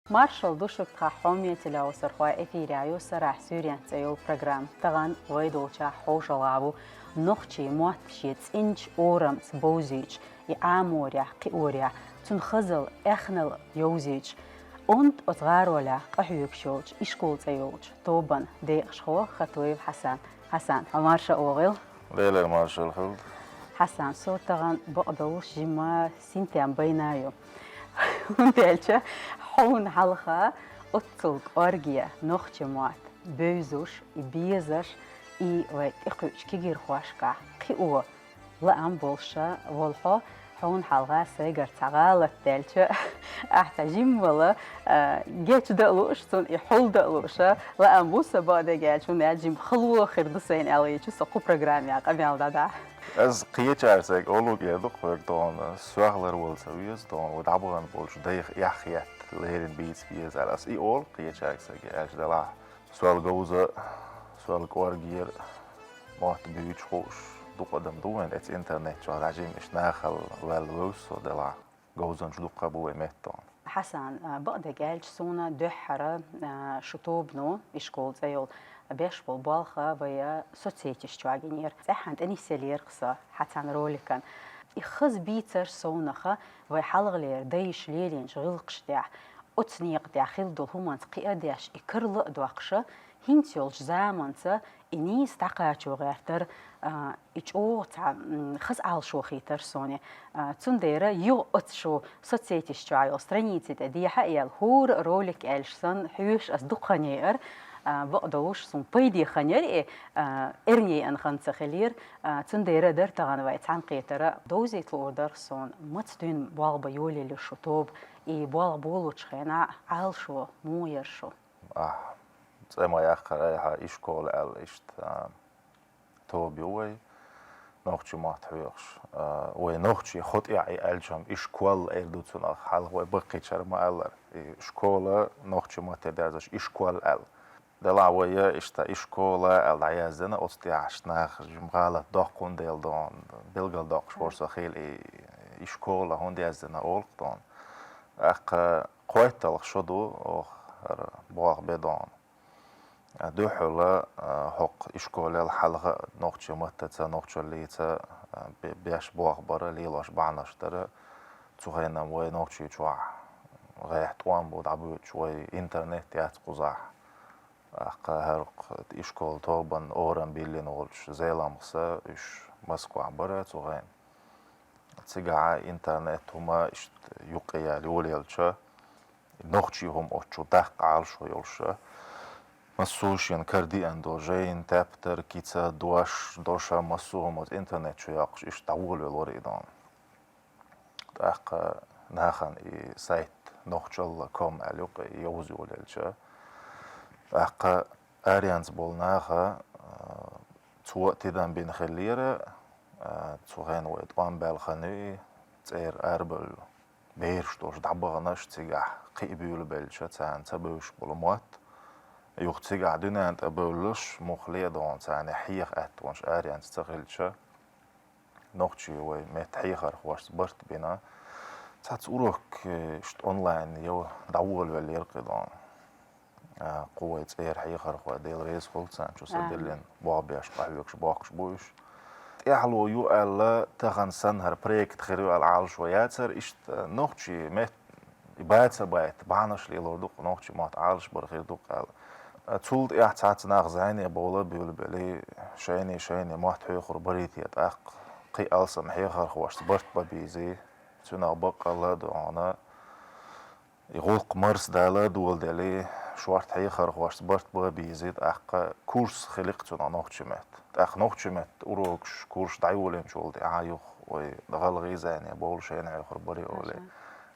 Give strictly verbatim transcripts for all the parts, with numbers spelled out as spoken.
Маршал ду шуга, тхан хьоме телевизорхой, эфирехь ю «Сарахь суьйренца» цӀе йолу программа. Тахана вай долчохь хьошалгӀа ву нохчийн мотт шен цӀеначу орамца бовзуьйтуш, и Ӏаморехь, кхиорехь, цуьнан хазалла, эхналла йовзуьйтуш, онда оцу гӀаролехь къахьоьгуш йолчу «Ишкол» цӀе йолчу тобан декъашхо Хатуев Хьасан. Хьасан, хьо марша а вогӀийла. Лелера маршалла хуьлда. Хьасан, со тахана бакъдолуш жимма синтем байна ю. ХӀунда аьлча хьуна хьалха оццул кӀорге нохчийн мотт бевзаш, и безаш, и вай тӀекхуьучу кегийрхошкахь кхио лаам болуш волу хьо, хьуна хьалха сайгара цхьа гӀалат даьлча, ахь цхьа жимма вала, а, гечдан а лууш, цунна и хьулдан а лууш, лаам бу сан, бакъдерг аьлча, хӀунда аьлча жимма хало хир ду сайна аьлла гӀийча, со кху программехь къамел дӀадахьа. Ас кхечаьрга сайга олуг эр ду-кх хьоьга, тхуна соьхалар вала ца веза, тхуна вай дӀабахана болчу дайх эхь хетта леррина бийца беза аьлла. Ас и олу кхечаьрга сайга, аьлча делахь. Сол говза, сол кӀоргера мотт буьйцуш хууш дукха адам ду вайн, эцу интернет чохь дӀажимма иштта нахала ваьлла вевза со делахь. Говзанчаш дуккха а бу вай меттан. Хьасан, а, бакъдерг аьлча, суна дуьххьара, а, шу тобано, «Ишкол» цӀе йолу, беш болу болх вай соцсеташ чохь гинера. ЦӀеххьана тӀе нисъеллера-кх со хьан цхьана роликана. И хаза бийцарш совнаха вай хьалхалера дайша лелийначу гӀиллакхаш тӀехь. Оцу некъа тӀехь хилла долу хӀуманца кхиадеш, и карла а доккхуша, хӀинца йолчу заманца и нийса дӀакхачо гӀертара, а, и чӀогӀа цхьа, м, хаза Ӏалашо хийтара суна. А, цундела юха оцу шу соцсеташ чохь йолу страници тӀе дехьа а яьлла, хӀора а ролик аьлча санна, хьоьжуш ас дукха хан яйара, а, бакъдолуш суна пайде хан яра и, а, эрна яйъина хан ца хилира, а, цундела дара тахана вай цхьаьнакхетар. Довзийта луур дара суна, маца дуьйна болх бан йолаелла ю шу тоба, и болх болучу хенахь Ӏалашо муха яра шу? Ахь цӀе ма-яьккхара, айхьа «Ишкол» аьлла иштта, а, тоба ю вай, нохчийн мотт хьоьхуш. А, вай нохчийн хьокъехь и аьлча-м «ишкол» эр ду цунах, хьалха вай баккхийчара ма-аллара. И «школа» нохчийн маттахь дерзош «ишкол» аьлла. Делахь вай иштта «Ишкол» аьлла дӀаяздина, оцу тӀехь иштта наха жимма гӀалат доккхун дела дон, билгалдоккхуш хӀорш хила и «ишкола» хӀунда яздина олу-кх дон. ТӀаккха кхойтталгӀа шо ду оха хӀара болх бен дон. Дуьххьара, а, хӀокху «Ишколал» хьалха нохчийн маттаца, нохчаллица, а, бе-, беш болх бара, лелош бахьанаш дара. Цу хенахь вай Нохчийчохь гӀехь тӀом бу дӀабоьдуш, вай интернет яц кхузахь. ТӀаккха хӀара кху «Ишкол» тобанан орам биллина волчу Зеламхас, уьш Москвахь бара цу хенахь. Цигахь интернет хӀума иштта юккъе яьлла йолаелча, нохчийн хӀума оцу чу даккха Ӏалашо йолуш, массо а шена кара деана долу жайна тептар, кица, дош, доша, массо а хӀума оцу интернет чу йоккхуш, иштта дӀаволавелла вара и дон. ТӀаккха нахана и сайт «нохчалла ком» аьлла юккъе йовза йолаелча, тӀаккха аренца болу наха, а, цо а тидам бина хиллера, а, цу хенахь вай тӀом баьлла хан ю и, цӀера арабевлла бераш долуш дӀабаханаш, цигахь кхин а буьйлабелча, царна ца бевзаш болу мотт. Юха цигахь дуьненна тӀе бевллаш, муха ле а дон, царна хьеха аьттонаш аренца ца хилча, нохчийн вай меттан хьехархошца барт бина. Цхьацца урок, э, иштта онлайн йо дӀаволавеллера кхидӀа. А, кху вай цӀера хьехархой, Дела реза хуьлда царна, чу са диллина болх беш къахьоьгуш боккхуш бу уьш. ТӀаьхьало ю аьлла, тахана санна хӀара проект хир ю аьлла Ӏалашо яцара, иштта нохчийн мет-, и баца байта, бахьанаш лелор ду-кх, нохчийн мотт Ӏалашбар хир ду-кх аьлла. Цул тӀаьхьа цхьацца нах зӀене бовла буьйлабелла, шайне-шайне мотт хьоьхур барий те тӀаккха, кхин алсам хьехархошца барт бан безий, цуьнах баккъалла а ду хьуна. И гӀуллакх марсадала а доладелий, шорта хьехархошца барт бан безий, тӀаккха курс хилира-кх цунах нохчийн меттан. ТӀаккха нохчийн меттан урокаш, курс дӀайолийначул тӀаьхьа юха вай гӀалгӀай зӀене бовла шайна хьоьхур барий олий.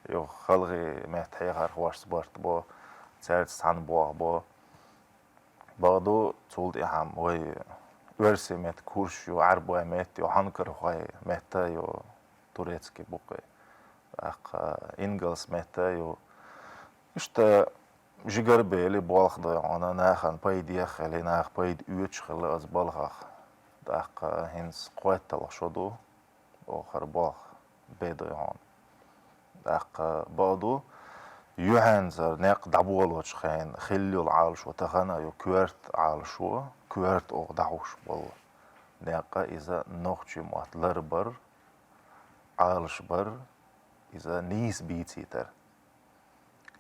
Юха гӀалгӀай меттан хьехархошца барт бо, цаьрца цхьаьна болх бо. Бакъду, цул тӀаьхьа вай оьрсийн меттан курс ю, Ӏарбойн меттан ю, хьанкархойн меттан ю, турецкий бу-кх и, тӀаккха ингалс меттан ю. Иштта жигара бели болх дой хьуна, нахана пайда еха хили, наха пайда оьцуш хилла оцу балхах. ТӀаккха хӀинца кхойтталгӀа шо ду, оха хӀара болх бен дой хьуна. ТӀаккха бакъду, Юьхьанцара некъ дӀаболочу хенахь хилла йолу Ӏалашо тахана а ю коьрта Ӏалашо, коьрта оха дӀахьуш болу некъ, иза нохчийн мотт ларбар, Ӏалашбар, иза нийса бийцийтар.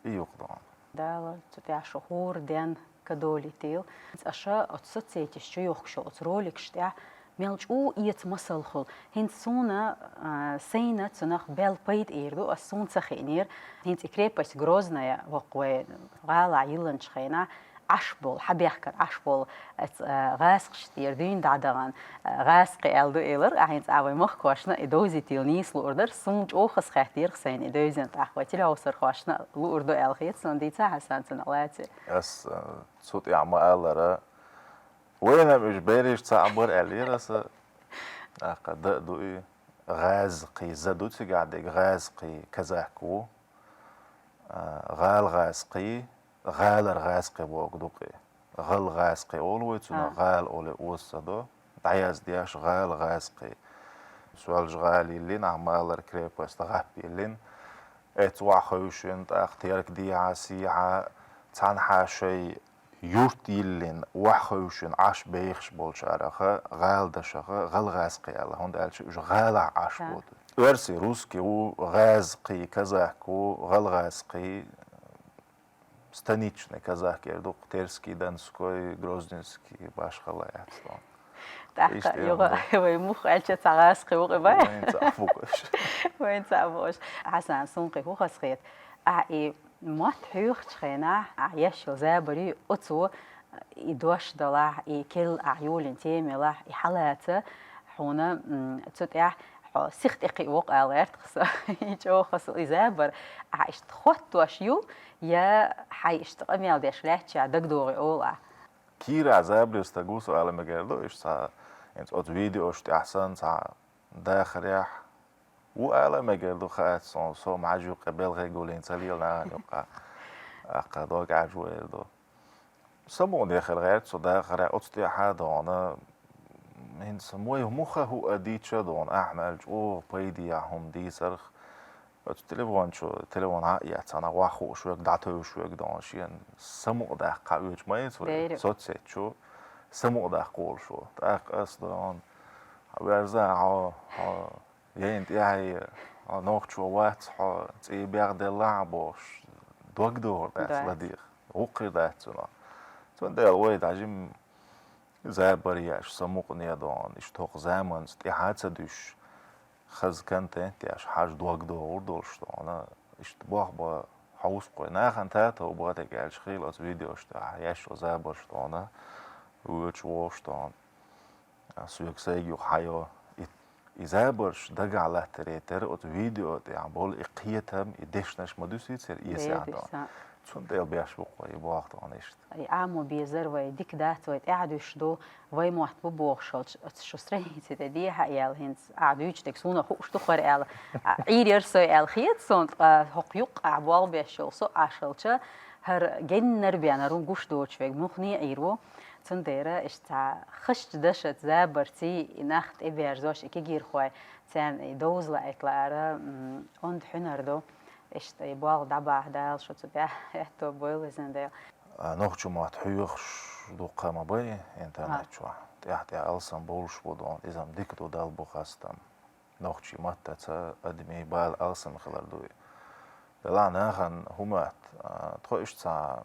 И юкъа ду хьуна. Дала цу тӀехь шу хӀора ден кадолийтийла. Аша оцу соцсеташ чу йохкуш йолу оцу роликаш тӀехь мел чӀогӀа эца масал хуьлу. ХӀинца суна, а, сайна цунах бел пайда эр ду, ас суна ца хиънера. ХӀинца и крепость Грозная воккха вай гӀала йилланчу хенахь, Ӏаш болу, хьан бехкара Ӏаш болу, ас, а, гӀазкхаш тӀера дуьйна дӀадахана, а, гӀазкхи аьлла ду элира, а хӀинца а вай махкошна и довзийтийла нийса луур дара, суна чӀогӀа хазахеттера сайна и девзина тӀаккха вай телехьовсархошна луур ду аьлла хета суна, дийца Хьасан цунах лаьций. Ас, а, цу тӀехь ма-аллара, вайна-м уьш берриш цхьаъ бара аьллера аса, тӀаккха дан а ду и, гӀазкхи за ду цигахь дерг, гӀазкхи казак ву. А, гӀала гӀазкхи, гӀалара гӀазкхи бохург ду-кх и. ГӀала гӀазкхи олу вай цунах, гӀала олий оза ца до. ДӀаяздеш гӀала гӀазкхи. Соьлжа-ГӀала йиллина, ахь ма-аллара, крепость гӀап йиллина. Эцца охьахевшина, тӀаккха Теркан дехьа, сехьа, цхьанхьа шайн юрт йиллина, охьахевшина Ӏаш бехаш болчараха, гӀала дашаха, гӀала гӀазкхи аьлла, хӀунда аьлча уьш гӀалахь Ӏаш бу. Оьрси, русский ву, гӀазкхи, казак ву, гӀала гӀазкхи, станичный казак эр ду-кх, Терский, Донской, Грозненский, башхалла яц. ТӀаккха юха вай муха аьлча цхьа гӀазкхи ву-кх и бай? Вайн цхьаъ ву-кх уьш. Вайн цхьаъ ву уьш. Хьасан, суна кхин хӀун хазахета? Ахь и мотт хьоьхучу хенахь, ахь еш йолу забаре оцо и дош далахь, и керла ахь йолийна тема елахь, и хьалаца хьуна, м, цу тӀехь хьо сиха тӀекхиа воккха ала гӀерташ со. И чӀогӀа хаза и забар. Ахь иштта хоттош ю, я хьайн иштта къамел деш лаьттачохь дагадогӀий олу ахь? Кийра забаре стаг ву со ала мегар ду, иштта цхьа, хӀинца оцу видеош тӀехь санна цхьа дахарехь, ву ала мегар ду, хаац суна, со хӀума хьажа юккъе белхий гулйина ца лела нахана юккъехь. ТӀаккха дог Ӏаьржо эр ду. Самукъане хила гӀерта со дахарехь, оцу тӀехь а дона, хӀинца вай муха хӀуъа дийцча а дона, ахь мел чӀогӀа пайдехь хӀума дийцарх. Оцу телефон чу, телефон хьа а эцна, нах охьахууш верг, дӀатевжаш верг дона, шена самукъадаккха хьаоьцуш ма яц вай. Соцсеть чу самукъадаккха волуш ву. ТӀаккха ас дона, хьан верза, хьо, хьо Яйна тӀаьхье, хьо нохчо вац, хьо цӀий бегӀделла а бохуш, дог догӀур дац ладийгӀа, гӀуллакх хир дац цунах. Цундела вай дӀа жимма забар еш, самукъане дона, иштта хӀокху заманца тӀаьхьа ца дуьсуш, хаза контент еш, хьажа дог догӀур долуш дона, иштта бохба хьо вусткъой. Нахана татов боху дерг аьлча хила оцу видеош тӀехь еш йолу забарш дона, воьдуш вогӀуш дона. Соьга сайга юха хьайо. И, и забарш дагахь латтаре терра оцу видео тӀехь болу и кхетам, и дешнаш ма дуьсийцира эсехь дона. Цундела беш бу-кх вай и боху дона иштта. И Ӏамо безар вай, дика дац вай, тӀаьхьа дуьсуш ду, вай мотт бу бохуш волчу оцу шу странице тӀе дехьа а яьлла, хӀинца ахь дуьйцу дерг суна хууш ду хӀара аьлла. А, Ӏийр яра со аьлла хета суна, ткъа хӀокху юккъехь болх беш йолу со Ӏаш хилча, хӀара геннара бен хӀара гуш доцуш верг муххале а Ӏийр ву. Цундела иштта цхьа хазачу дашаца, забарций и нах тӀеберзош, и кегийрхой, царна и довза лаийта лаара, м, онда хьуьнар ду. Иштта и болх дӀабахьа Дала шу цу тӀехь аьтто бойла, везан Дела. А, нохчийн мотт хьоьхуш дуккха а ма бай интернет чохь. ТӀаьхь-тӀаьхьа алсам болуш бу дона, иза-м дика ду, Далла бу хастам. Нохчийн маттаца адамийн бала алсам хилар ду и. Делахь нахана хӀума атта, а, тхо иштта цхьа,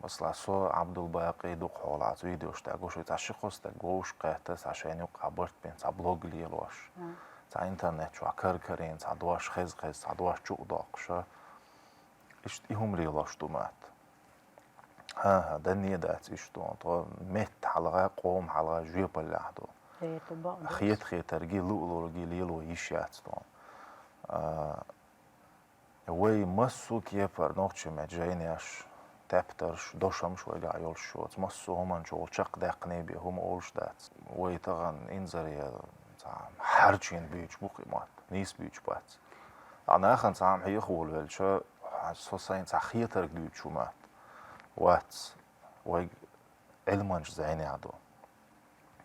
масала, со, Ӏабдулбакъи, дукха хьолахь цу видеош тӀехь гуш ву, цхьа ши-кхо стаг вовшах кхетта, цхьа шайна юккъехь барт бина, цхьа блог лелош, цхьа интернет чохь кар-карийна, цхьа дош хеза-хеза, цхьа дош чу а доккхуш. Иштта и хӀума лелош ду мотт. ХӀан-хӀа, данне а дац иштта дона. Тхо метта хьалха, къоман хьалха жоьпаллехь ду. Хета-хетаргий, луъ-лургий лело йиш яц дона. А, вай массо а кепара нохчийн меттан жайнаш, тептарш, дошамаш вайгахь йолуш йоцу, массо а хӀуманчул чекхдаьккхина бен хӀума олуш дац. Вай тахана инзаре цхьа хьарчийна буьйцуш бу-кх и мотт, нийса буьйцуш бац. Ткъа нахана цхьа хӀума хьеха волавелча, со сайна цхьа хетарг дуьйцуш ву мотт. Вац, вайга Ӏилманча зӀенехь ду.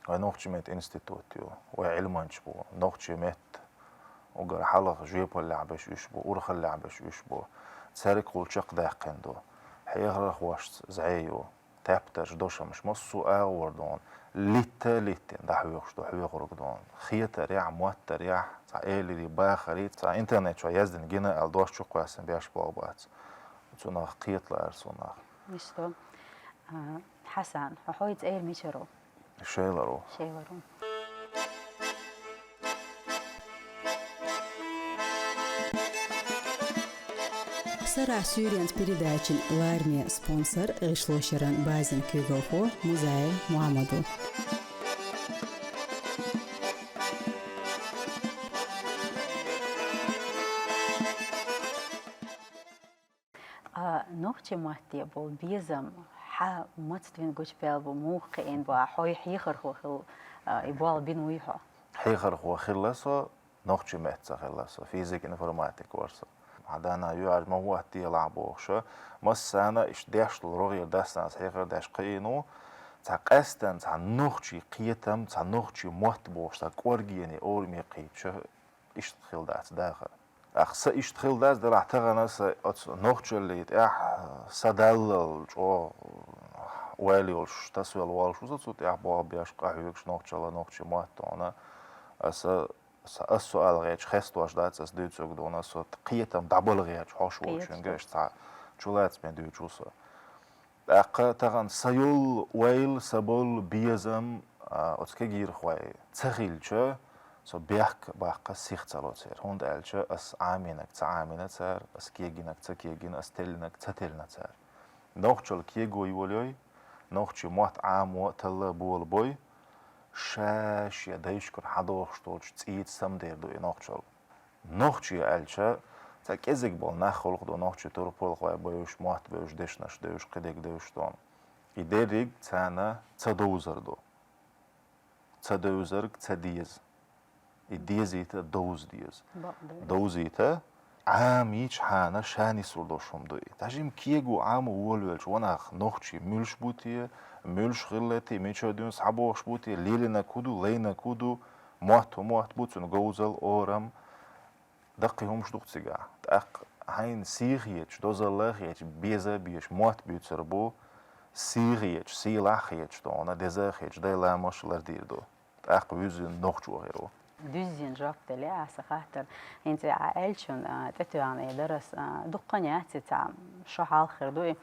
Вай нохчийн меттан институт ю, вай Ӏилманчаш бу, нохчийн меттан уггар хьалха жоьпаллехь берш уьш бу, урхаллехь берш уьш бу. цаьрга хула чекхдаьккхина ду. Хьехархошца зӀе ю, тептарш, дошамаш, массо а агӀор ду хьуна. Литта а литтина дӀахьоьхуш ду хьоьхург ду хьуна. Хетарехь, моттарехь, цхьа элири, бахари, цхьа интернет чу яздина гина аьлла дош чу кхоьссина беш болх бац. Цунах кхеталара цунах. Иштта. А, Хьасан, хьо хьой цӀера мичара ву? Шеларо. Шеларо. «Сарахь суьйренца» передачин лараме спонсор — гӀишлошеран базин куьйгалхо Музаев Мухьаммад ву. Ткъа нохчийн матте болу безам хьан мацдвина гучубаьлла бу, муха кхиъна бу, хьо хьехархо хилла, а, и болх бина вуй хьо? Хьехархо хилла со, нохчийн метта ца хилла со, физика, информатика вара со. Хьан дана юьхьӀаьржа ма хӀоттаделахь бохуш, массарна иштта деш долу рогӀера дассанас хьехар деш кхиъна ву, цхьа къаьстина, цхьа нохчийн кхетам, цхьа нохчийн мотт бохуш, цхьа кӀоргене ораме кхийтча, иштта хилла дац дахар. ТӀаккха сан иштта хилла дац, делахь тахана сан оцу нохчаллий тӀехь сан даллал чӀогӀа ойла йолуш, тасавелла волуш ву со, цу тӀехь болх беш, къахьоьгуш нохчалла, нохчийн маттана. Аса, аса, аса суал гӀерташ хестош дац, аса дуьйцург ду хьуна, со кхетам дӀабала гӀерташ хьош волчуьнга иштта цхьа чулацаме дуьйцуш ву со. ТӀаккха тахана сан йолу ойла, сан болу безам, а, оцу кегийрхой ца хилча, со бехк баккха сих ца ло церан. ХӀунда аьлча ас Ӏамийнарг ца Ӏамийна цара, ас кегийнарг ца кегийна, ас теллинарг ца теллина цара. Нохчалла кего йолайой, нохчийн мотт Ӏамо а, талла а болабой, ша шен дайшкара хьадогӀуш долчу цӀийца самадер ду и нохчалла. Нохчий аьлча, цхьа кӀезиг болу нах гӀуллакх ду, нохчий турпалхой бевзаш, мотт бевзаш, дешнаш девзаш, кхидерг девзаш ду. И дерриг царна ца довзар ду. Ца девзарг ца деза. И дезийта довза деза. Бакъ ду. Довзийта, Ӏамийчхьана ша нисвур долуш хӀума ду и. Даже-м кего Ӏамо волавелча, ванах нохчий муьлш бу те, муьлш хилла те, мичара дуьйна схьабогӀуш бу те, лелийнарг хӀун ду, лайнарг хӀун ду, мотт хӀун мотт бу, цуьнан говзал, орам, даккхий хӀумаш ду-кх цигахь. ТӀаккха хьайна сий хеташ, дозалла хеташ, беза а безаш, мотт буьйцур бу, сий хеташ, сийлахь а хеташ, тхуна деза а хеташ, дай ламаш лардийр ду. ТӀаккха вуьззина нохчо хир ву. Дуьззина жоп делла Ӏа сан хаттарна. ХӀинца Ӏа аьллачунна, а, тӀетоьхна и дарас, а, дуккха а яц и цхьа шо хьалха хир ду и.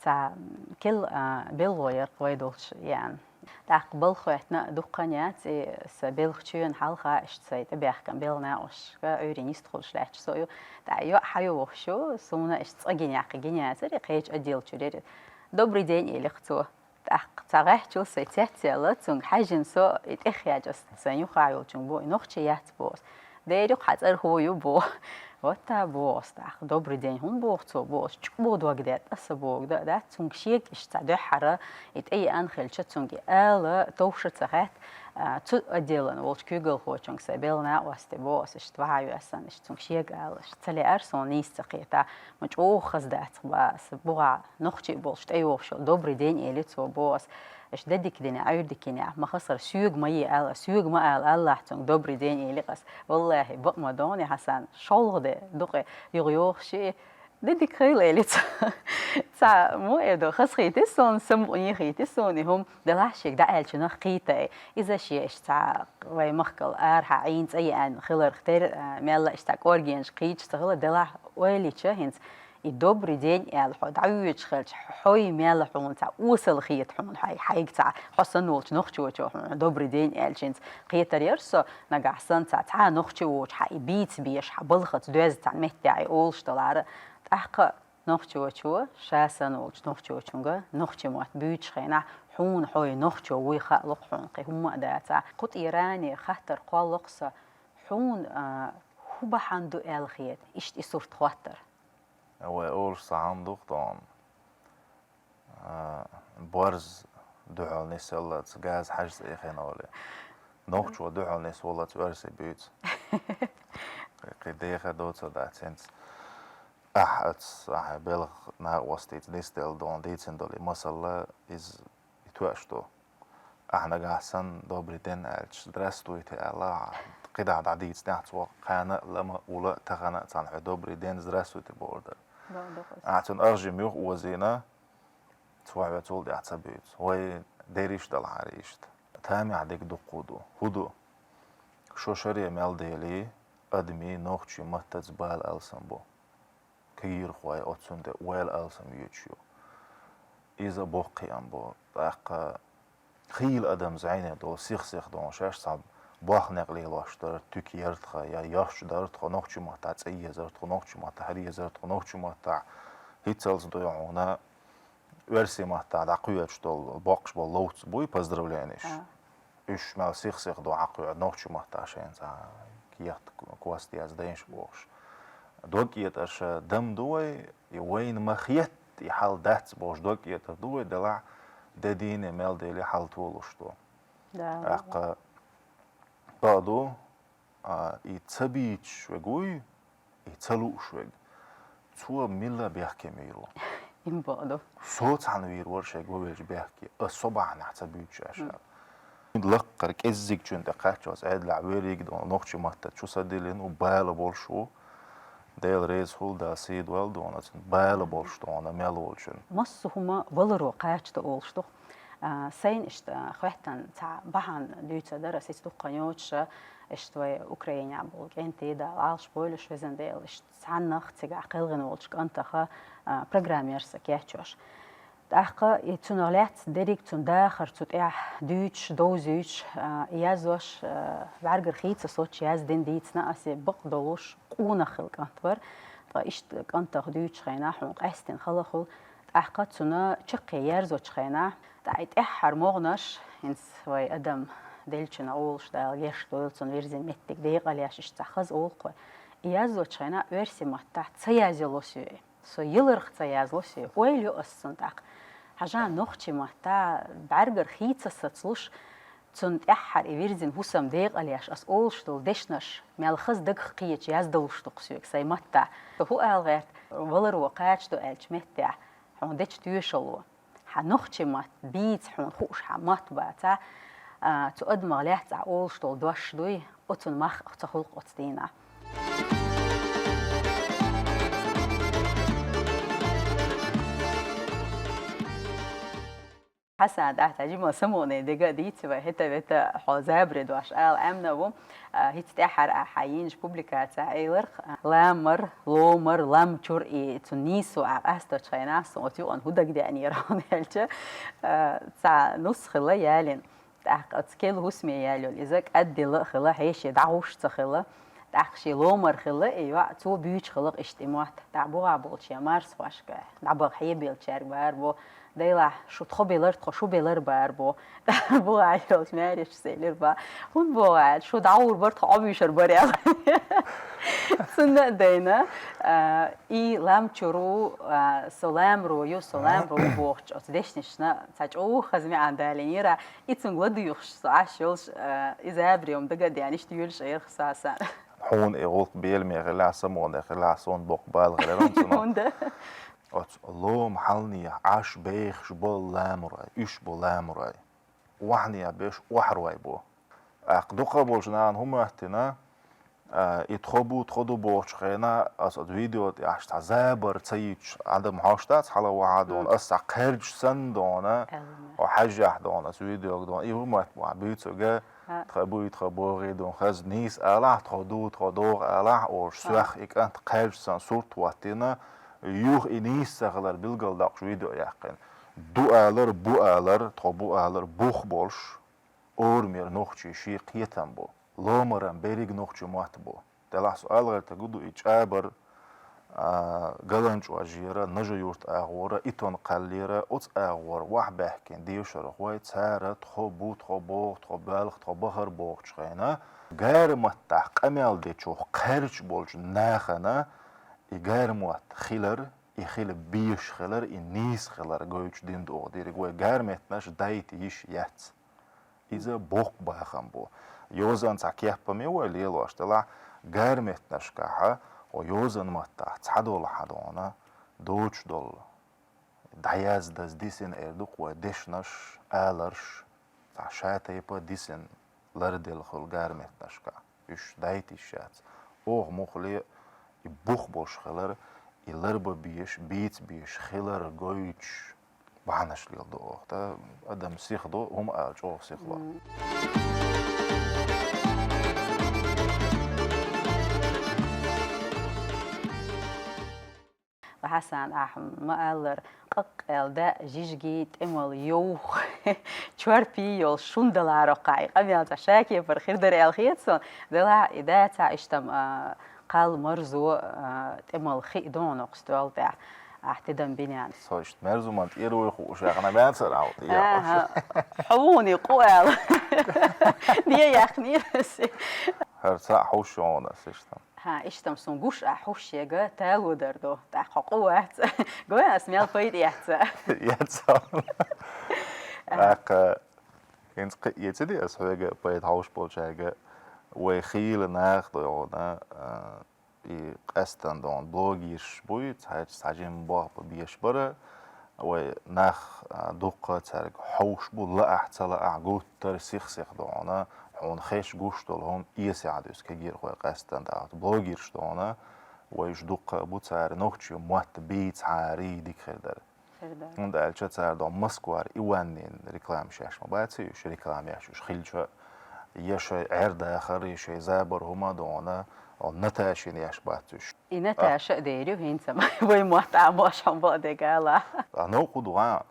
Цхьа кел, а, белхало яра-кх вай долчу еана. ТӀаккха балха хӀоьттина а дуккха а яц и, сан белхан чоьнан хьалха иштта сайн тӀебаьхкина белхан накъосташка Ӏуьйрре йист хуьлуш лаьтташ со а ю. ТӀаккха йоӀ хьан ю вохуш ю, суна иштта цкъа гина яккха гина яцара, и кхечу отдел чуьра яра. «Добрый день», — элира-кх цо. ТӀаккха цхьа гӀаьттачул сайн цец а яьлла, цуьнга хьаьжжина со, и тӀеххьаьжча ас сайн юххехь йолчуьнга боху, и нохчи яц боху ас. Дера ю-кх хьан цӀарах ю боху. Вот та боху ас тӀаккха. «Добрый день» хӀунда боху цо боху ас, чӀогӀа дог детта аса боху, да, дац цуьнга шега иштта цхьа дуьххьара, и тӀееана хилча цуьнга и ала товш а ца хаьтта, а, цу отделан волчу куьйгалхочуьнга сайн белхан накъосте боху ас, иштта вахьа ю ас санна, иштта цуьнга шега ала, иштта ца лаьара суна нийса ца кхета. Ма чӀогӀа хаза дац-кх боху ас, бухахь нохчи болуш тӀейогӀуш йолу «Добрый день» эли цо боху ас. Аша де дика дина, Ӏуьйре дика йина, ма хазахара соьга ма е ала, соьга ма ала, аллахь цуьнга «Добрый день» эли-кх ас. Валлахи, бакъ ма догӀу, Хьасан, шолгӀа де ду-кх и юха йогӀуш и. Де дика хуьлда эли цо. Цхьа, мо э ду, хазахийти суна, самукъане хийти суна и хӀума, делахь шега дӀааьллачунах кхийта и. Иза шен иштта цхьа вай махкал арахьа Ӏийна цӀа еана хиларх тера, а, мелла а иштта цхьа кӀоргенаш кхийча ца хила, делахь ойла йича хӀинца и «Добрый день» аьлла хьо дӀавоьдуш хилча, хьо и мел хьуна цхьа осал хета хьуна, хьай-, хьайга цхьа хьо санна волчу нохчочо хьуна «Добрый день» аьлча хӀинца кхетар яра со, нагахь санна цхьа, цхьа нохчи воцуш хьан и бийца беш, хьан балхаца доьзна цхьана меттехь и олуш далара. ТӀаккха нохчочо, ша санна волчу нохчочуьнга нохчи мотт буьйцучу хенахь, хьуна хьо и нохчо вуй хаало-кх хьуна, кхин хӀумма а дацахь. Кху тӀера хаттар кхоллало-кх сан, хьуна, а, хӀун бахьана ду аьлла хета иштта и сурт хоттар? Вай олуш цхьа хӀума ду-кх тхуна. А, борз дуьхьал нисвеллалц газа хьажа цӀе хина олий. Нохчо дуьхьал нисвеллалц оьрси буьйцу. Кхин деха доцург дац хӀинца. Ахь оцу, ахь белхан накъостаца нисделла долу, дийцина долу и масал, иза и тоьаш ду. Ахь нагахь санна «Добрый день» аьлча, «Здравствуйте» аьлла, кхидӀа дӀадийцинехь цо, кхана а, лама а, ула а, тахана а цхьаьна хьоьга «Добрый день», «Здравствуйте» бохур дара. Ахьа цунна ах жима юха озийна, цо хьоьцул тӀехь ца буьйцу. Вай дерриш далахьара иштта. Тамехь дерг дуккха ду. ХӀун ду? Шо шаре мел дели, адамий нохчий маттаца бала алсам бу. Кагирхой оццунде ойла алсам йоьдуш ю. Иза боккхий ам бу. ТӀаккха хийла адам зӀене долу сих-сих долу шаьш цхьа бохнекъ лелош дара, туька яра тхо, я йош дара тхо, нохчий маттахь цӀе езара тхо, нохчий маттахь хӀара езара тхо, нохчий маттахь хӀинццалц дуй хьуна, оьрсийн маттахь дӀакхоьдуш долу, боккхуш болу ловц буй, поздравлениеш. Уьш мел сих-сих ду хьакхоьхьа, нохчий маттахь шайна цхьа кехат, кост яздан бохуш. Дог кӀетарша дам ду вай, и вайна ма хетта, и хьал дац бохуш, дог кӀетар ду вай, делахь де дийне мел дели хьал толуш ду. ТӀаккха бакъ ду, а, и ца бийцаш вег вуй, и ца лууш вег. Цо милла бехке мийр ву. Им бакъ ду. Со цхьаьна вийр вара шайга вовелча бехке. Ас со бахьанехь ца буьйцуш аша. Лаккхара кӀеззигчунна тӀе кхаччалц Ӏедалехь верриг ду хьуна, нохчий маттаца чу са диллина ву, бала болуш ву. Дела реза хуьлда, сий долда хьуна, цунна бала болуш ду хьуна мел волчунна. Массо а хӀума валаро кхача ду олуш ду. А, сайна иштта хоьттина цхьа бахьана дуьйцур дара, ас иштта дуккха йоцуша, иштта вай Украинехь болу кӀентий, Дала Ӏалаш бойла уьш, везан Дела, иштта цхьаннах цигахь кхелхина волчу кӀантаха, а, программерша кечйош. ТӀаккха и цунах лаьцна дерриг цунна дахар цу тӀехь дуьйцуш, довзуьйтуш, а, и язъеш, а, бӀаьргара хийца соцуш яздина дийцина ас, и бакъ долуш къонах хилла кӀант вара. Ткъа иштта кӀантах дуьйцучу хенахь хьуна къаьстина хала хуьлу, тӀаккха цунна чаккхе ерзочу хенахь, тӀаккха и тӀаьххьара могӀанаш, хӀинца вай адам деллачунна олуш, Дала гечдойла цунна, вирзина меттиг декъала еш, иштта цхьа хаза олу-кх вай. И язъочу хенахь оьрсийн маттахь ца язъяло соьга. Со яларх ца язло соьга. Ойла йо ас цунна тӀаккха. Хьажа, нохчийн маттахь бӀаьргара хийца сацалуш, цунна тӀаьххьара и вирзина хӀусам декъала еш, ас олуш долу дешнаш мел хаза дагах кхеташ яздалуш ду-кх соьга сайн маттахь. Со хӀун ала гӀерта, валаро кхача ду аьллачу меттехь, хьуна дечу тоьшалло. Хьан нохчийн мотт бийца хьуна хууш хьан мотт бацахь, а, цу адамах лаьцна ахь олуш долу дош дуй, оцунна мах а ца хуьлу-кх оцу дийнахь. Хьасан, тӀаьхьа жима самукъане дега а дийца вай, хӀета-вета хьо забаре дош ала Ӏемина ву. А, хӀинца тӀаьххьара ахьа йинчу публикацехь элира-кх, а, ламар, ломар, лам чур и цу нийсо а къасточу хенахь, сан оцу юкъана хӀун дагадеанера хьуна аьлча, а, цхьа нус хилла ялийна. ТӀаккха оцу керла хӀусаме яьлла йолу иза кӀадделла а хилла, хьеший дӀагӀуш а ца хилла. ТӀаккха шен ломар хилла и йоӀ, цо буьйцуш хилла-кх иштта и мотт. ТӀаккха бухахь болчу шен марсхошка дӀабаха хьебеллачаьрга бара бо: «Дайлахь, шу тхо белар, тхо шу белар», — бара бо. ТӀаккха бухахь йолчу маьршас элира бо: «ХӀунда боху аьлла, шу дӀагӀур бара, тхо Ӏобуьйшур бара», — аьлла. Цунна а дайна, а, и лам чур ву, а, со ламаро ю, со ламаро ву бохучу оцу дешнашна цхьа чӀогӀа хаза маьӀна далийнера, и цуьнга ладуьйгӀуш со Ӏаш йолуш, а, и забаре ма дага а деана, иштта йоьлуш Ӏера-кх со, Хьасан. Хьуна и гӀуллакх беламе хилахь, самукъане хилахь, суна боккха бала хилира хьуна цунах. ХӀунда? Оцу лома хьалнехьа Ӏаш бехаш болу ламарой, уьш бу ламарой. Охьанехьа беш охьарой бу. ТӀаккха дукхахболчу нахана хӀун моьттина, а, и тхо бу, тхо ду бохучу хенахь, аса оцу видео тӀехь цхьа забар ца йитча, Ӏадам хьош дац хьала вахьа дона, аса цхьа кхаьрдаш санна дона, хьо хьаьжжахь дона, аса видеога дона. И хӀун мотт бу ахь буьйцург, тхо буй, тхо богӀий дона, хаза нийса алахь, тхо ду, тхо догӀу алахь, олуш, соьх и кӀант кхаьрдаш санна сурт хӀоттийна, юха и нийса ца хилар билгалдоккхуш видео яьккхина. Ду алар, бу алар, тхо бу алар, бух болуш, орамера нохчийн шен кхетам бу. Ломаран берриг нохчийн мотт бу. Делахь со ала гӀертарг ду и чӀабар, а, ГаланчӀожера, Нажи-Юрт агӀора, Итон кхаллера, оцу агӀора вахь баьхкина дешархой, цара тхо бу, тхо богӀу, тхо боьлху, тхо бахара бохучу хенахь, гара маттахь къамел дечух кхаьрдаш болчу нахана и гара мотт хилар, и хила безаш хилар, и нийса хилар гойтуш дина догӀу дерг вай гара меттанаш дайта йиш яц. Иза боккха бахам бу. Йозанан цхьа кеппаме вай лелош делахь, гара меттанашкахьа, хьо йозанан маттахь цхьадолу хьан дона доцуш долу, дӀаяздаза дисина эр ду-кх вай дешнаш, аларш, цхьа ша тайпа дисина ларделла хуьлу гара меттанашкахь. Уьш дайта йиш яц. Оха муххале и бух болуш хилар, и ларба безаш, бийца безаш хилар гойтуш бахьанаш леладу оха. ТӀаккха адам сиха ду, хӀума ала чӀогӀа сиха ло. Хьасан, ахьа ма-аллара, къакъ аьлла даа жижиги тӀемал йовха, чорпий йолуш шун далароккхахь, и къамел цхьа шакепара хир дара аьлла хета суна. Делахь и дацахь иштта-м, а, кхал марзо, а, тӀемал хи а ду хьуна кху стоьла тӀехь, ахь тидам бинехь. Со иштта мерза хӀуманна тӀера вуй хууш яхана баьцара хьал тӀера. Аха, хьо вуни къу аьлла. Де яхнера се. ХӀара цхьаъ хьовш йогӀуна ас иштта. ХӀа, иштта-м суна гуш а хьуш шега тало дар ду. ТӀаккха хьо къу вац. Гой ас мел пайда эцна. Эцна. ТӀаккха хӀинца кхин а эцади ас хьоьга пайда хьовш болчаьрга, вай хийла нах дойгӀуна, а, и къаьстина догӀуна блогерш буй, цхьаьрча цхьа жимма болх бан безаш бара, вай нах, а, дуккха цаьрга хьовш бу, лаахь, ца лаахь, гуттар а сих-сиха догӀуна, хьуна хеш гуш долу хӀума эсехь дуьсу кегийрхой къаьстина дӀа. Блогерш догӀуна, вай уьш дуккха а бу, цара нохчийн мотт бийцахьара дика хир дара. Хир дара. ХӀунда аьлча цара догӀу Москвара Иваннин реклама шаьш ма бац уьш, реклама еш уьш хилча, я шайн Ӏер-дахар, я шайн забар хӀума догӀуна, оу Наташин еш бац уьш. И Наташа а дер ю хӀинца-м вай мотт Ӏамош хьуна бакъдерг ала. А новкъа ду гӀа,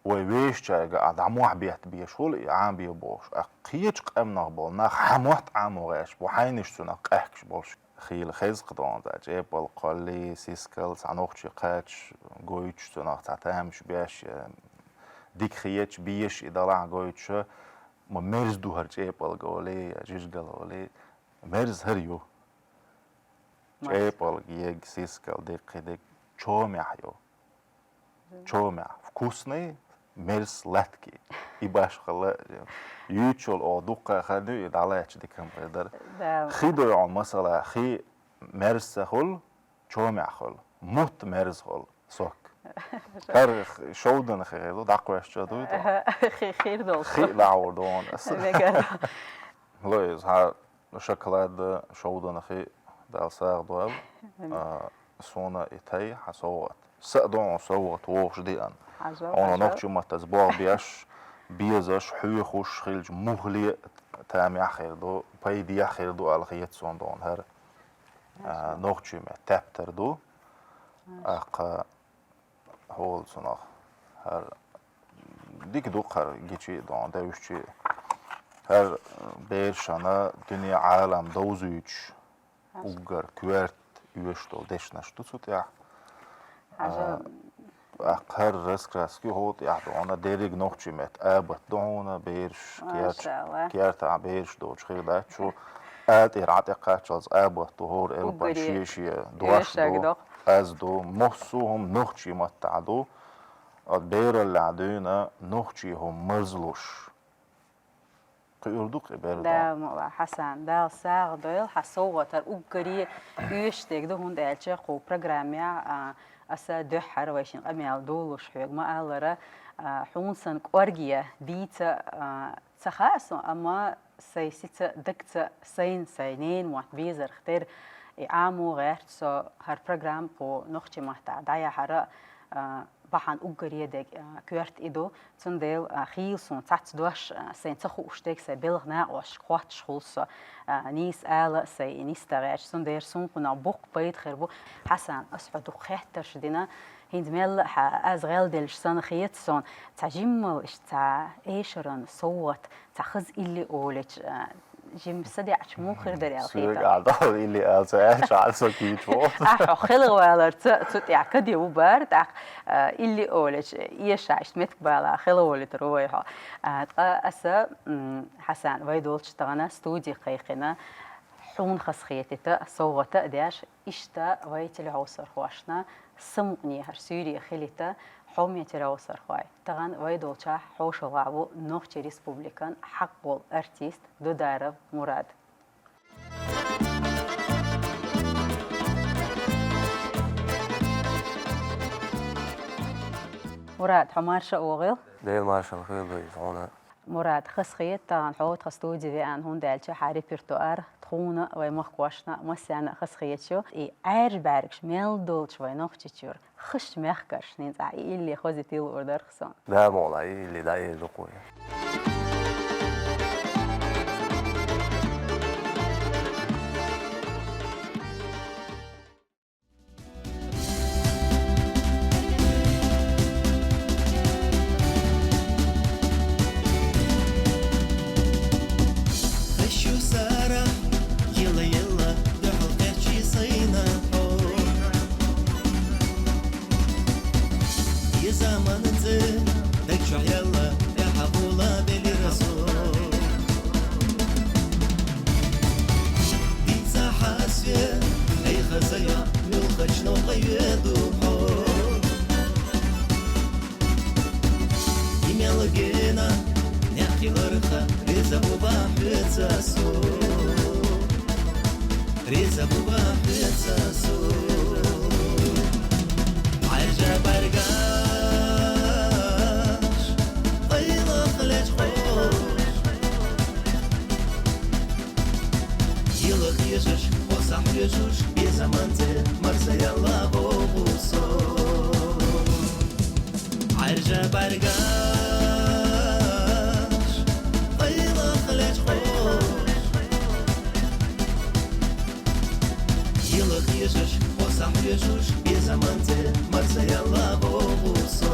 вай вешачаьрга а дӀа мохь бетта беш хуьлу и Ӏамабе бохуш, а кхечу къаьмнах болу нах хьан мотт Ӏамо гӀерташ бу, хьайнаш цунах къаьхкаш болуш. Хийла хеза-кх догӀуна, цхьа чӀепалг кхоллий, сискал, цхьа нохчи кхача гойтуш, цунах цхьа тамаш беш, я дика хеташ, безаш и далахь гойтуш, ма мерза ду хӀара чӀепалг олий, я жижигал олий, мерза хӀара ю. Мас. ЧӀепалг, ег, сискал, деккхий дерг чомехь ю. Чомехь. Вкусный, мерза, сладкий. И башхалла, юьйцуш йолу оха дуккха а хан ю, и дӀалаьцча дика хӀума хир дара. Да. Хи дойгӀуна масала, хи мерза ца хуьлу, чомехь хуьлу. Мутт мерза хуьлу, сок. ХӀара шовданан хи хир ду, дӀакхоьссича дуй тхо. Хи хир долуш. Хи дӀагӀур ду хьуна аса. Мегар. Ло иза, хьан шоколад, шовданан хи, Дала сагӀа дойла. Амин. А, суна и тай хьан совгӀат. Са а ду хьуна совгӀат вогӀуш деана. Хьажал, хьуна хьажал. Нохчийн маттаца болх беш, безаш, хьоьхуш хилча муххале а тамехь хир ду, пайдехь хир ду аьлла хета суна догӀуна хӀара. А, нохчийн метта тептар ду. Маша. ТӀаккха хьолацунах хӀара дика ду-кх хӀара гичи а догӀуна, девзачи а. ХӀара берашна дуьне Ӏалам довзуьйтуш, уггар коьрта оьшуш долу дешнаш ду цу тӀехь. Хьажа. А, тӀаккха хӀара раскраски хӀу тӀехь догӀуна, дерриг нохчийн метта абат ду хьуна, бераш, керт-, машалла, кертахь бераш доцуш хир дац шу. Ала тӀера Ӏа тӀекхаччалц абат ду, хӀора элпан уггаре шен-шен дош ду, оьшург ду, аз ду, массо а хӀума нохчийн маттахь ду. Оцу бераллехь дуьйна нохчийн хӀума марзлуш. Кхиур ду-кх и бер да. Да, ма-, Хьасан, Дала сагӀа дойла, хьан совгӀат хӀара уггаре оьшуш дерг ду, хӀунда аьлча кху программехь, а, аса дуьххьара вайшин къамел долуш хьоьга ма-аллара, а, хьуна санна кӀорге дийца, а, ца хаьа со, амма сайн сица, дагца сайна, сайн ненан мотт безарх тера и Ӏамо гӀерта со хӀара программа кху нохчийн маттахь дӀаяхьара, а, бахьана уггаре дерг, а, коьрта и ду. Цундела, а, хийла суна цхьацца дош, а, сайн ца хууш дерг сайн белхан накъосташка хоттуш хуьлу со, а, нийса ала а сайн и нисдан гӀерташ. Цундела суна кхунах боккха пайда хир бу. Хьасан, ас хьо дукха хеттарш дина, хӀинца мелла а хьан аз гӀелделлаш санна хета суна, цхьа жиммал иштта цхьа эшаран совгӀат, цхьа хаза илли олучу, а, жимма садеача муха хир дара аьлла хета. Соьга а дала илли ала ца аьлча, хьан со кийча воху. Ахьа хьо хелхаваларца цу тӀехь каде ву бара, тӀаккха, а, илли олучу эшахь иштта меттиг бала хелхаволуьйтур ву вай хьо. А, ткъа аса, м, Хьасан, вай долчу тахана студи кхайкхина, хьуна хазахетийта совгӀата а деш, иштта вай телехьовсархошна самукъане хӀара суьйре хилийта, хьоме телехьовсархой. Тахана вай долчохь хьошалгӀахь ву Нохчийн Республикан хьакъ волу артист Дударов Мурад. Мурад, хьо марша а вогӀийла. Дела маршалла хуьлда иза хьуна. Мурад, хазахета тахан хьо тха студе веана, хӀунда аьлча хьа репертуар тхона, вай мехкашта массанена хазахеташ ю. И Ӏаьржа бӀаргаш мел долча вай Нохчийчура хазача мехкаршца хӀанз а и илли хоза тилур дарх сона. Да, мола, и илли, да, и илли дукха я. Хьаьший сарахь, йилла-йилла, дуьхьал кхаьчча сайна хьо. Из заман цӀи даг чу хьелла, тӀехьа гӀолла белира со. Дийца хьасве, ай хаза йоӀ, муьлхача новкъа йоьду хьо. И мел гена, наькъа хиларах, реза бу бахьуьца со. Реза бу бахьуьца со. Ӏаьржа бӀаргаш, къайлах лечкъо. Йилла хьежаш, хьо схьахьежаш, безаман цӀи марсаяла боху со. Ӏаьржа бӀаргаш, къайлах лечкъо. Йилла хьежаш, хьо схьахьежаш, безаман цӀи марсаяла боху со.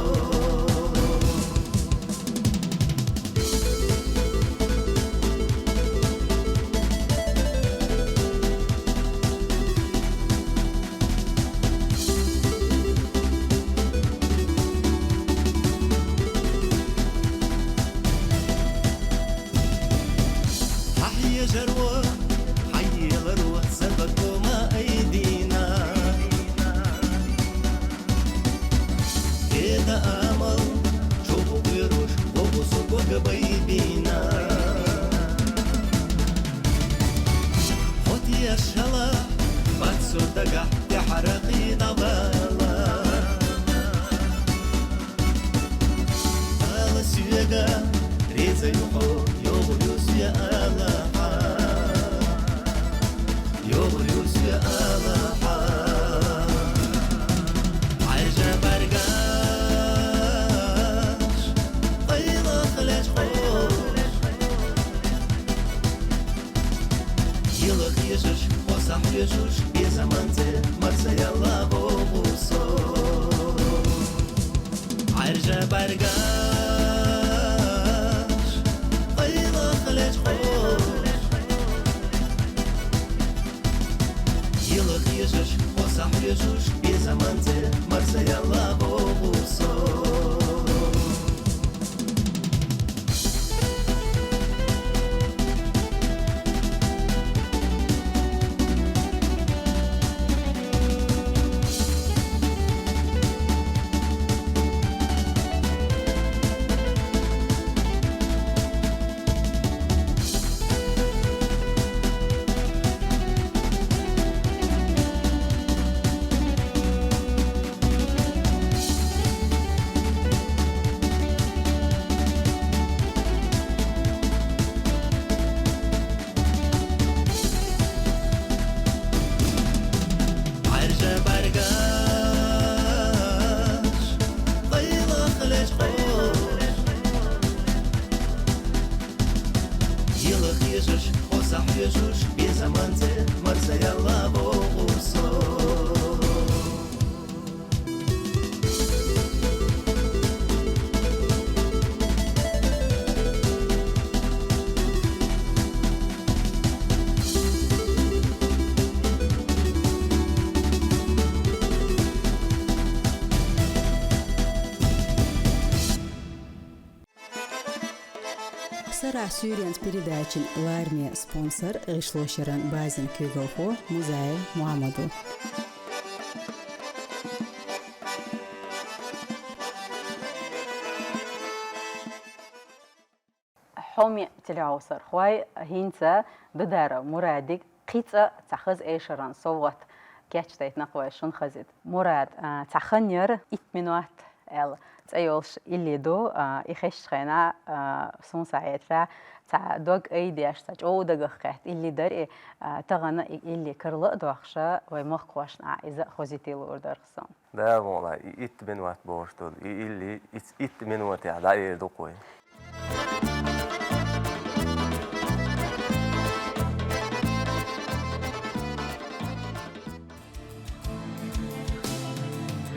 Хьахьежаро, хьаеларо, са бакъо ма айдина. Эда амал, чӀоагӀа гӀойруш, гӀо бусу гога байбина. Хьо тешала, бацу дагахь тӀехьара кхийдабала. Ала соьга, реза ю хьо, йогӀу ю соьга ала хьа. ЙогӀу ю соьга ала хьа. Ӏаьржа бӀаргаш, къайлах лечкъо. Йилла хьежаш, хьо схьахьежаш, безаман цӀи марсаяла боху со. Ӏаьржа бӀаргаш, къайлах лечкъо. Йилла хьежаш, хьо схьахьежаш, безаман цӀи марсаяла боху со. Ӏаьржа бӀаргаш, къайлах лечкъо. Йилла хьежаш, хьо схьахьежаш, безаман цӀи марсаяла боху со. Сарахь суьйренца передачин лараме спонсор — гӀишлошеран базин куьйгалхо Музаев Мухьаммад ва. Хьоме телехьовсархой, хӀинца Дударов Мурадига кхин цкъа цхьа хаза эшаран совгӀат кечдайтинакх вай шун хазийта. Мурад, а, цхьа хан яр, итт минот Аьлла цӀи йолуш илли ду, а, и хезчу хенахь, а, суна схьахетарехь, цхьа дог айдеш, цхьа чӀогӀа дагах кхетта илли дара и, а, тахана и илли карла а дохуш, вай махкахошна а иза хозийта луур дара суна. Дала мукъ лахь, и итт минот бохуш долу, и илли итт, итт минотехь дӀаэр ду-кх вай.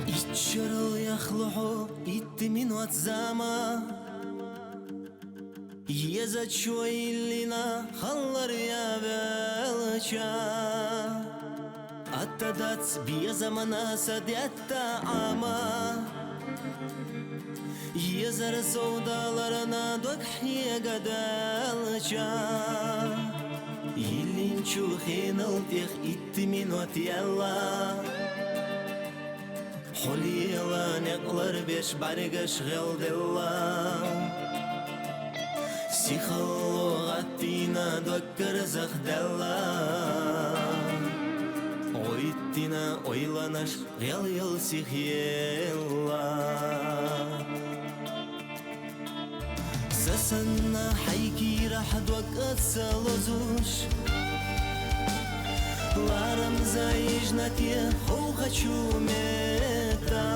Итт шарал яхлу хьо, итт минот зама. Езачо иллина халлар я велча. Атта дац безамана са детта Ӏама. Езар совдаларна дог хьега делча. Иллинчу хенал тӀех итт минот яьлла. Хьо лела некъ ларбеш бӀаьргаш гӀелделла. Сихалло гӀаттийна дог карзахдаьлла. ГӀоьттина ойланаш гӀелъял сихъелла. Са санна хьайн кийрахь дог а ца лозуш, ларам зайжна те ховхачу метта.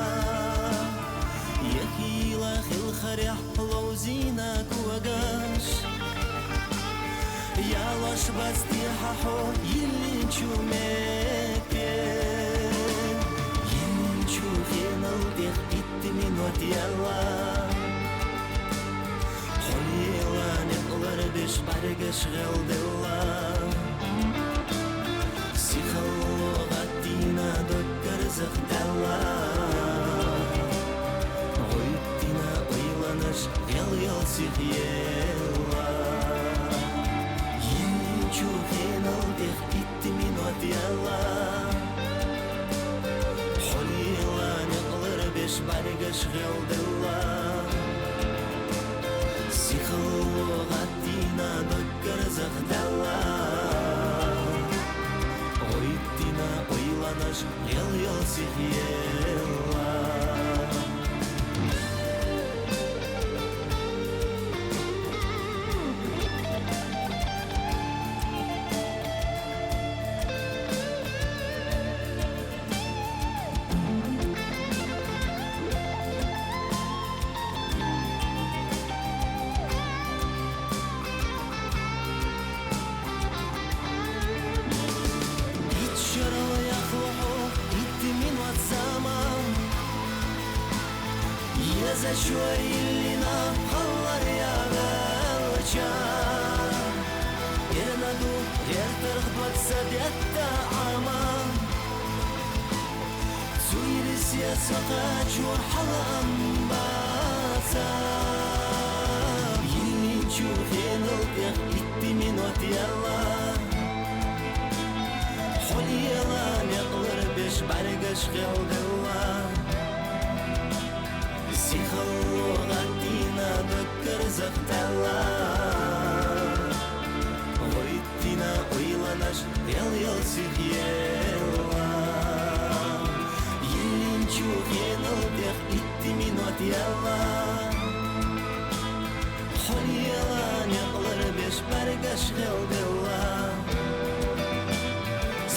Я хийла хилхарехь ловзийна когаш, ялош бац техьа хьо йиллинчу метте. Йиллинчу хенал тӀех итт минот яьлла. Хьо лела некъ ларбеш бӀаьргаш гӀелделла. Сихалло гӀаттийна дог карзахдаьлла. ГӀоьттина ойланаш гӀелъял сихъелла. Йиллинчу хенал тӀех итт минот яьлла. Хьо лела некъ ларбеш бӀаьргаш гӀелделла. Сихалло гӀаттийна дог карзахдаьлла. ГӀоьттина ойланаш гӀелъял сихъелла. Итт шарал яхлу хьо, итт минот зама. Езачо йиллина халлар я велча. Эрна ду гӀертарх бац са детта Ӏама. Цуьйрис я со кхачо хьала ам баца. Йиллинчу хенал тӀех итт минот яьлла. Хьо лела некъ ларбеш бӀаьргаш гӀелделла. Сихалло гӀаттийна дог карзахдаьлла. ГӀоьттина ойланаш гӀелъял сихъелла. Йиллинчу хенал тӀех итт минот яьлла. Хьо лела некъ ларбеш бӀаьргаш гӀелделла.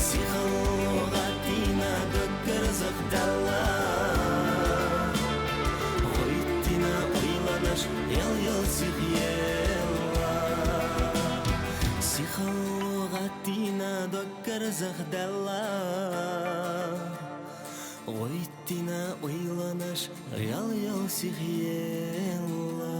Сихалло гӀаттийна дог карзахдаьлла. ГӀоьттина ойланаш гӀелъял сихъелла. Сихалло гӀаттийна дог карзахдаьлла. ГӀоьттина ойланаш гӀелъял сихъелла.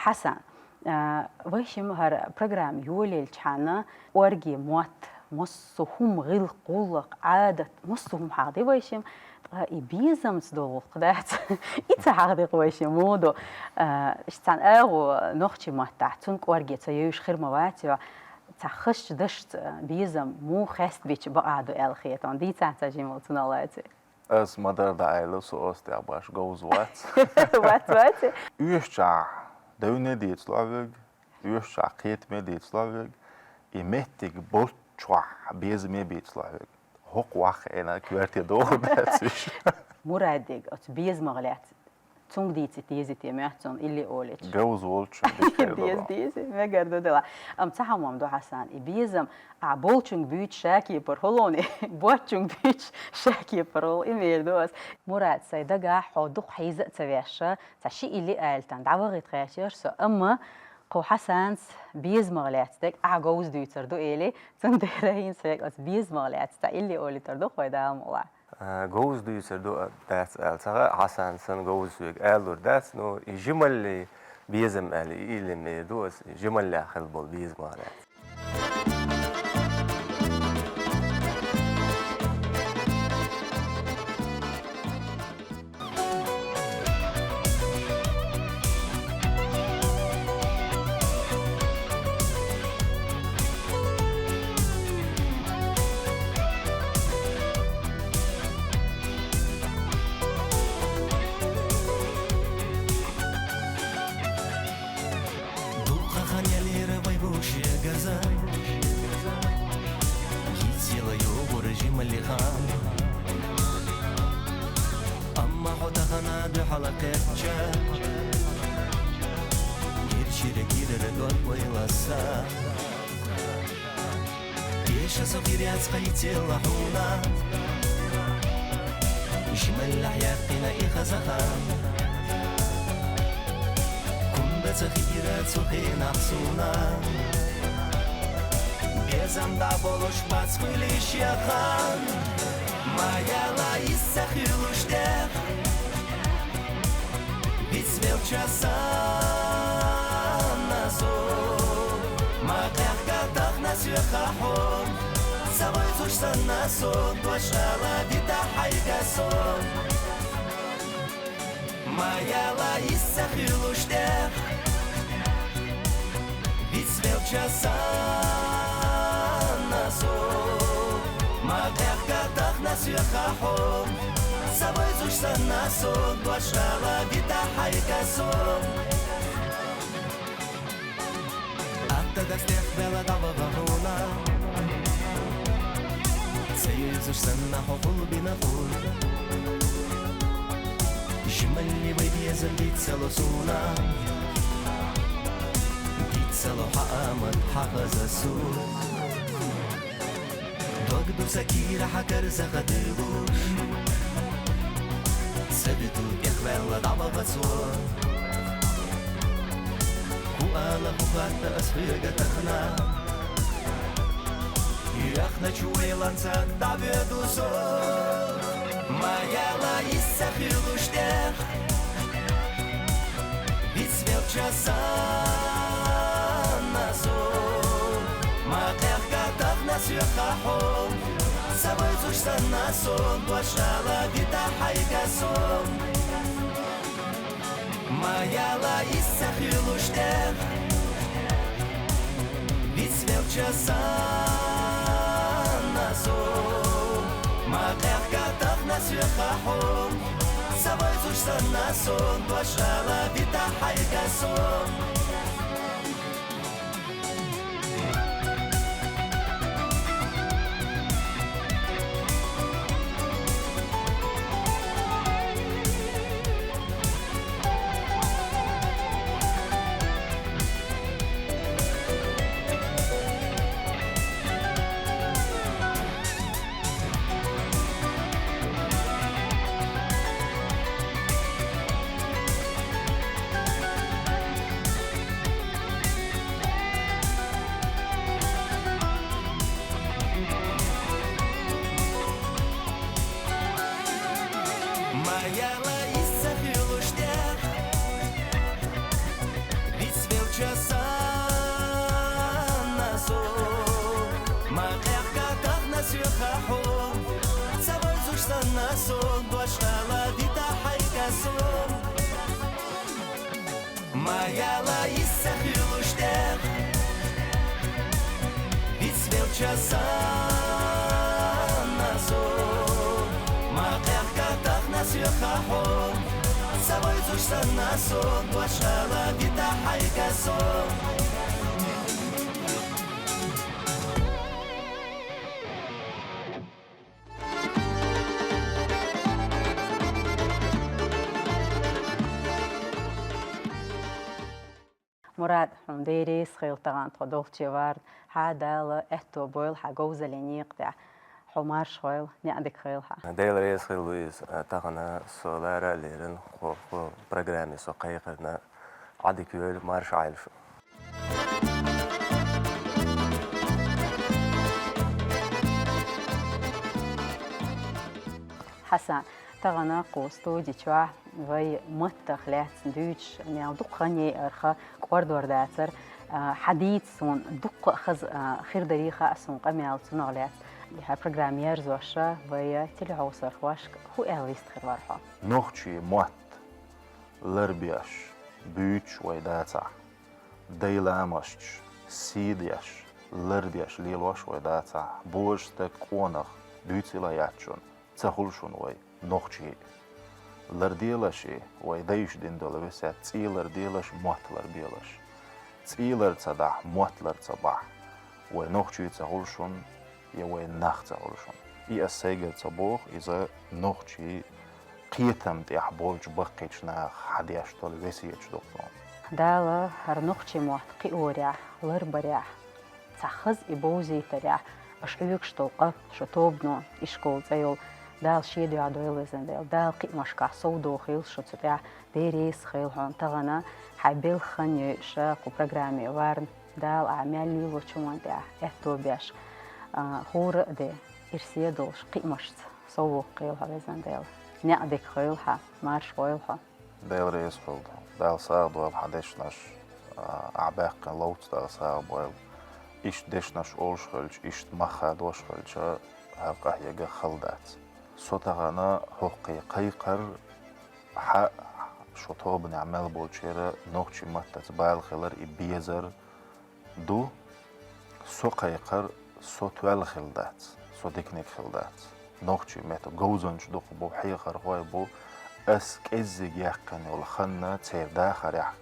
Хьасан, а, вайшимма хӀара программа йолаелчхьана, кӀорге мотт, массо а хӀума, гӀиллакх, гӀуллакх, Ӏадат, массо а хӀума хьахди вайшимма, ткъа и безамца долу гӀуллакх дац. И ца хьахди-кх вайшимма, муха ду. А, иштта цхьана агӀо нохчийн маттахь, цунна кӀорге ца евзаш хир ма вац, цхьа хазачу дашца безам муха хестабича бакъахь ду аьлла хета хьуна, дийцахьа цхьа жимма цунах лаьцна. Ас ма-дарра дӀаайла, со ас тӀехь баш говза вац. Вац, вац. Оьшучохь девне дийцалахь вайга? Оьшучохь кхетаме дийцалахь вега, и меттиг болччохь безаме бийцалахь вега. ХӀокху ваххана коьрте догӀур дац уьш. Мурадега оцу безамах лаьцна. Цунга дийци деза те моьтту суна, илли олуьйтуш. Говза волчу деза, деза, мегар ду дела. Амма цхьа хӀума ду, Хьасан, и безам, а, болчунга буьйцу ша кепара хӀуллуна, боцчунга буьйцу ша кепара хӀуллу, и мер ду ас. Мурад, сайн дагахь хьо дукха хьийза а ца вешша, цхьа ши илли аьлла тан дӀавахийта кхаьчира со, амма кху Хьасанца безамах лаьцна дерг ахь говза дуьйцур ду, эли, цундела хӀинца вега оцу безамах лаьцна цхьа илли олуьйтур ду, хой Дала мукъ лахь. А, говза дуьйцур ду а дац аьлла ца хаьа, Хьасан санна говза соьга алалур дац, но и жималли безам аьлла, и илли мер ду ас, жималлехь хилла болу безамах лаьцна. Дукха хан елира вай бу шегаза, йицъяла йогӀура жималли хан. Амма хьо тахана дуьхьал кхечча, гиршира гирара дог вай ласа. Теша со хир яц кхайцелла хьуна, жималлехь яьккхина и хаза хан. Кунда ца хиира цу хенахь суна, безам дӀаболуш бац хуьлийша хан. Ма яла иза ца хуьлуш тӀех, вицвелча санна со, ма къехка тахана соьха хьо, ца вайзуш санна со, дош ала вита хьайга со. Ма яла иза ца хуьлуш тӀех, вицвелча санна со, ма къехка тахана соьха хьо, ца вайзуш санна со, дош ала вита хьайга со. Атта дастех бела дӀаваха хьуна, ца юьзуш санна хьо гӀулбина хуьлу. Жималли вай безам диццало суна, диццало хьан амат хьан хаза суна. Дог ду сан кийра хьан карзаха дуьйлуш, ца виту тӀехваьлла дӀаваха цо. ХӀу ала, хӀу хатта ас хьоьга тахана, яхначу вайланца дӀавоьду со. Ма яла иза ца хуьлуш тӀех, вицвелча санна со, ма къехка тахана соьха хьо, ца вайзуш санна со, дош ала вита хьайга со. Ма яла иза ца хуьлуш тӀех, вицвелча санна со, ма къехка тахана соьха хьо, ца вайзуш санна со, дош ала вита хьайга со. Ма яла иза ца хуьлуш тӀех, вицвелча санна со, ма къехка тахана соьха хьо, ца вайзуш санна со, дош ала вита хьайга со. Ма яла иза ца хуьлуш тӀех, вицвелча санна со, ма къехка тахана соьха хьо, ца вайзуш санна со, дош ала вита хьайга со. Мурад, хьуна Дела реза хилва тахана тхо долчча варна. Хьа Дала аьтто бойла хьа говзаллин некъа тӀехь. Хьо марша хилва, некъ дика хийла хьа. Дела реза хилва, Луиза, тахана со лара а лерина, хьо, хьо программе со кхайкхарна. Ӏадика йойла, марша Ӏойла шу. Хьасан, тахана кху студи чохь вай маттах лаьцна дуьйцуш, мел дукха хан яй арха кӀордор дацар, а, хьадийца суна дукха а хаза, а, хир дарий хаьа суна къамел цунах лаьцна. Хьа программа ерзош вай телехьовсархошка хӀун аьлла вистхир вара хьо? Нохчий мотт ларбеш, буьйцуш вай дацахь, дай ламасташ, сий деш, лардеш лелош вай дацахь, божа стаг, къонах, дуьйцийла яц шуна, ца хуьлу шуна вай, нохчий. Ларделаш и, вай дайша дина долу весет, цӀий ларделаш, мотт ларбелаш. ЦӀий лар ца дахь, мотт лар ца бахь, вай нохчий ца хуьлу шуна, я вай нах ца хуьлу шуна. И ас сайгара ца боху, иза нохчий кхетам тӀехь болчу баккхийчу наха хьан деш долу весеташ ду-кх. Дала хӀара нохчий мотт кхиорехь, ларбарехь, цхьа хаза и бовзийтарехь, аша хьоьгуш долу къа шун тобано, ишкол цӀе йолу, Дала шен дуьхьа дойла, везан Дела. Дала кхиамашкахь сов дохийла шу цу тӀехь, Дела реза хилва хьуна тахана, хьайн белхан йойуш кху программе варна. Дала ахь мел лелочу хӀуманна тӀехь аьтто беш, а, хӀора а де, ирсе долуш кхиамашца сов воккхийла хьо, везан Дела. Некъ дика хийла хьан, марша гӀойла хьо. Дела реза хуьлда. Дала сагӀа дойла хьан дешнаш, а, ахь баьккхина ловца Дала сагӀа бойла. Иштта дешнаш олуш хилча, иштта мах хадош хилча, хьан къахьега хала дац. Со тахана хӀокху кхайкхар хьан, шун тобанехь мел болчеран нохчий маттаца бала хилар и безар ду. Со кхайкхар, со тоьлла хилла дац, со диканиг хилла дац. Нохчий меттан говзанчаш дукха бу, хьехархой бу. Ас кӀеззиг яьккхина йолу хан церан дахарехь,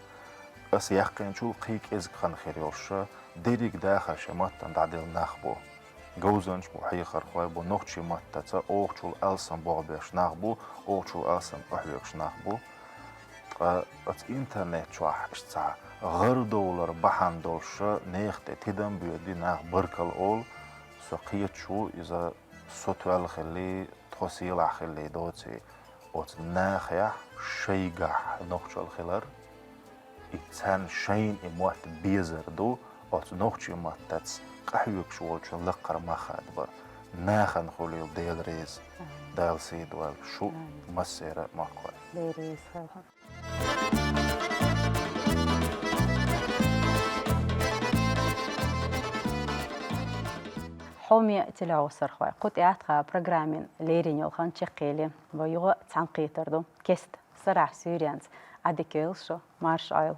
ас яьккхинчул кхин кӀезиг хан хир йолуш, дерриг дахар шен маттана дӀаделла нах бу. Говзанчаш бу, хьехархой бу, нохчий маттаца оха чул алсам болх беш нах бу, оха чул алсам къахьоьгуш нах бу. Ткъа оцу интернет чохь иштта цхьа гӀардовлар бахьана долуш, нехан тӀе тидам боьду, нах баркалла олу, со кхеташ ву, иза со тоьлла хилли, тхо сийлахь хилли доций, оцу нахехь шайгахь нохчалла хилар, и царна шайна и мотт безар ду, оцу нохчий маттаца къахьоьгуш волчун лакхара мах хадабар. Нахана хуьлийла Дела реза. Амин. Дала сий дойла шу. Амин. Массеран а махкахой. Дела реза хуьлда. Хьоме телехьовсархой, кху тӀаьхьа тхан программин лерина йолу хан чекхъели, вай юха цхьаьнакхетар ду. Кеста, сарахь суьйренца, Ӏадика йойла шу, марша Ӏойла.